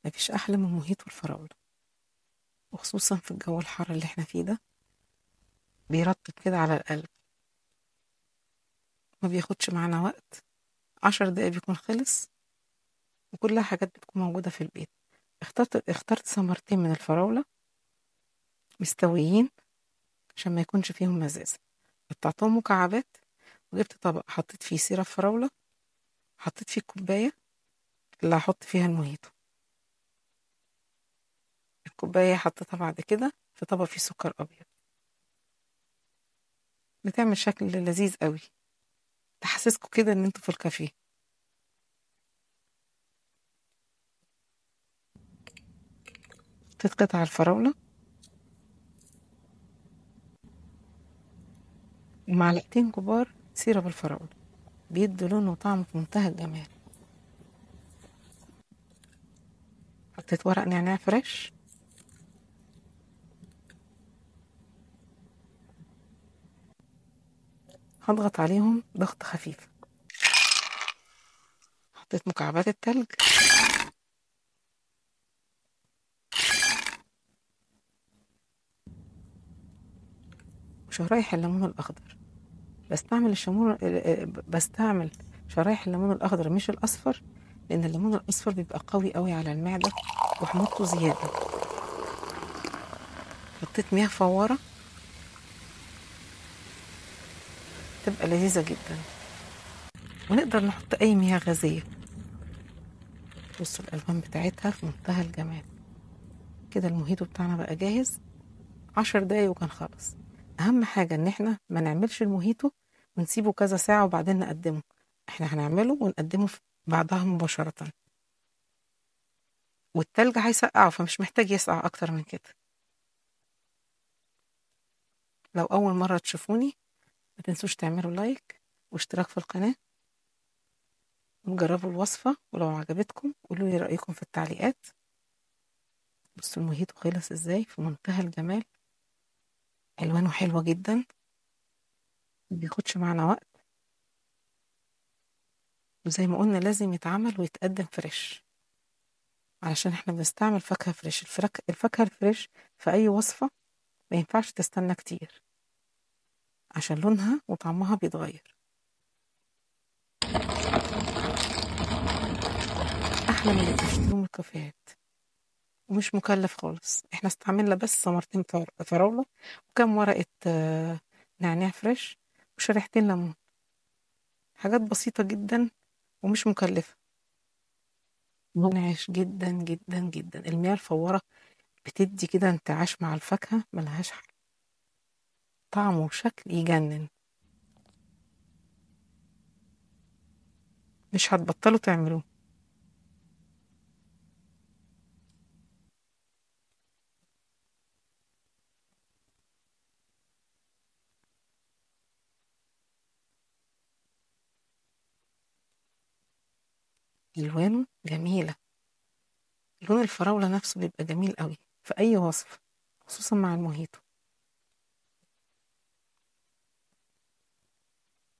مفيش أحلى من موهيتو الفراولة، وخصوصا في الجو الحر اللي احنا فيه ده، بيرطب كده على القلب، ما بياخدش معانا وقت، 10 دقايق بيكون خلص، وكلها حاجات بتكون موجودة في البيت. اخترت ثمرتين من الفراولة مستويين عشان ما يكونش فيهم مزازة، قطعتهم مكعبات، وجبت طبق حطيت فيه syrup فراولة، حطيت فيه كوباية اللي هحط فيها الموهيتو، الكوباية حطيتها بعد كده في طبق فيه سكر أبيض، بتعمل شكل لذيذ قوي، تحسسكوا كده ان انتوا في الكافيه. حطيت قطع الفراولة ومعلقتين كبار syrup الفراولة، بيدوا لون وطعم في منتهى الجمال. حطيت ورق نعناع fresh، هضغط عليهم ضغط خفيف. حطيت مكعبات التلج، وشرايح الليمون الأخضر. بستعمل شرايح الليمون الأخضر مش الأصفر، لأن الليمون الأصفر بيبقى قوي قوي على المعدة وحموضته زيادة. حطيت مياه فوارة، تبقى لذيذة جدا، ونقدر نحط أي مياه غازية. بصوا الألوان بتاعتها في منتهى الجمال. كده الموهيتو بتاعنا بقى جاهز، 10 دقايق وكان خلص. أهم حاجة إن احنا ما نعملش الموهيتو ونسيبه كذا ساعة وبعدين نقدمه، احنا هنعمله ونقدمه بعدها مباشرة، والتلج هيسقعه فمش محتاج يسقع أكتر من كده. لو أول مرة تشوفوني ما تنسوش تعملوا like واشتراك في القناة، وتجربوا الوصفة، ولو عجبتكم قولوا لي رأيكم في التعليقات. بصوا الموهيتو خلص ازاي في منتهى الجمال، ألوانه حلوة جدا، ما بياخدش معنا وقت، وزي ما قلنا لازم يتعمل ويتقدم fresh، علشان احنا بنستعمل فاكهة fresh. الفاكهة ال fresh في أي وصفة ما ينفعش تستنى كتير عشان لونها وطعمها بيتغير. أحلى من اللي بتشتروه من الكافيهات، ومش مكلف خالص. احنا استعملنا بس ثمرتين فراولة وكم ورقة نعناع fresh وشريحتين ليمون، حاجات بسيطة جدا ومش مكلفة، منعش جدا جدا جدا. المياه الفوارة بتدي كده انتعاش مع الفاكهة ملهاش حل، طعم وشكل يجنن، مش هتبطلوا تعملوه. ألوانه جميلة، لون الفراولة نفسه بيبقى جميل قوي في أي وصفة، خصوصا مع الموهيتو.